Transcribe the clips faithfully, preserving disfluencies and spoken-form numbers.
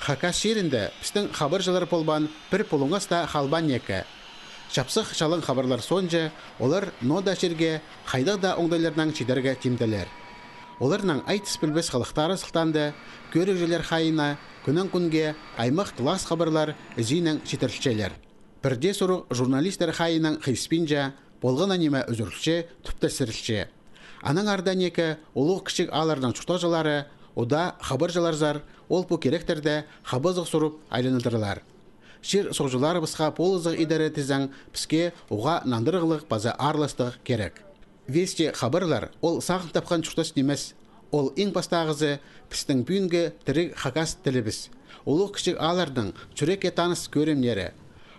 Хакас чирінде пістің хабарҷылар полбаан пір пулуңас таа халбаан неке. Чапсых чалаң хабарлар соонҷа олар ноо даа чирге хайдағ даа оңдайларнаң читерге тимделер. Оларның айтыс пілбес хылыхтары сылтаанда кӧрігҷілер хайиина кӱннең кӱнге аймах-талас хабарлар ізінең читірілчелер. Пірдее сурығ журналистер хайиинаң хыйыспинча, полған на ниме ӱзӱрілче, тӱптестірілче. Аннаңар даа неке улуғ-кічіг аалларның чуртағҷылары удаа хабарҷыларзар ол-пу киректерде хабазығ сурып айланадырлар. Чир-суғҷыларыбысха полызығ идере тізең, піске уғаа нандырығлығ паза аарластығ кирек. Вести хабарлар ол сағын тапхан чуртас нимес. Ол иң пастағызы пістің пӱӱнгі тіріг хакас тілібіс. Улуғ-кічіг аалларның чӱрекке таныс кӧрімнері.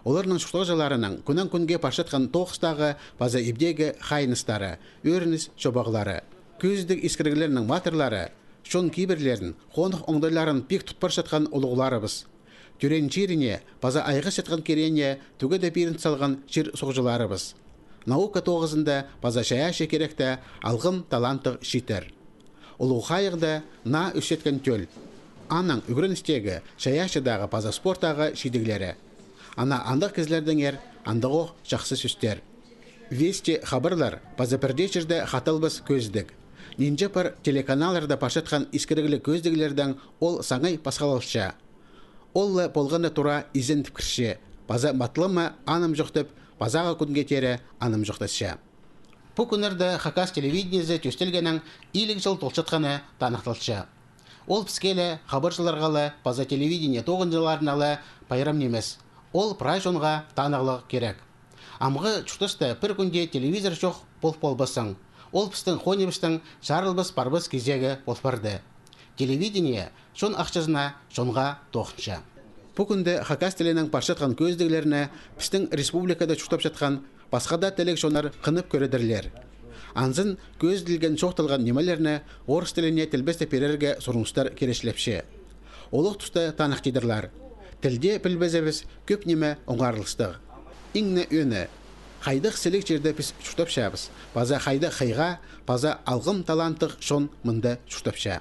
Оларның чуртағҷыларының кӱннең кӱнге парчатхан тоғыстағы паза ибдегі хайыныстары, ӧрініс чобағлары. Кӧзідіг искіріглернің матырлары, чон кибірлерін, хоных оңдайларын пик тут парчатхан улуғларыбыс. Тӧреен чиріне паза айғасчатхан киреене тӱгеде пирін салған чир-суғҷыларыбыс. Наука тоғызында паза чайаачы киректе алғым таланттығ чииттер. Улуғ хайығда наа ӧсчеткен тӧл. Аның ӱгреністегі, чайаачыдағы паза спорттағы чидіглері. Ана андағ кізілердеңер андағох чахсы сӧстер. Вести хабарлар паза пірдее чирде хаталбас кӧзідіг. Нинҷе пар телеканалларда парчатхан искірігліг кӧзідіглердең ол саңай пасхалалча. Ол ла полған на тура изен тіп кірче, паза матлама анымҷох тіп, пазағы кӱнге теере анымҷохтасча. Пу кӱннерде хакас телевидениезі тӧстелгеннең илиг чыл толчатханы таныхталча. Ол піске ле, хабарҷыларға ла, паза телевидение тоғынҷыларына ла пайрам нимес. Ол прай чонға танығлығ кирек. Амғы чуртаста пір кӱнде телевизор чох пол полбассың. Ол пістің хоныбыстың чарылбас парбас кизегі пол парды. Телевидение чон ахчазына чонға тоғынча. Пу кӱнде хакас тілінең парчатхан кӧзідіглерні пістің республикада чуртапчатхан пасха даа тіліг чоннар хынып кӧредірлер. Анзын кӧзіділген чоохталған нимелерні орыс тіліне тілбестеп пирерге сурыныстар киречілепче. Олох туста таныхтидырлар. Тілде пілбезібіс кӧп ниме оңарылыстығ. Иң не ӧӧні, хайдағ сіліг чирде піс чуртапчабыс, паза хайдағ хыйға, паза алғым таланттығ чон мында чуртапча.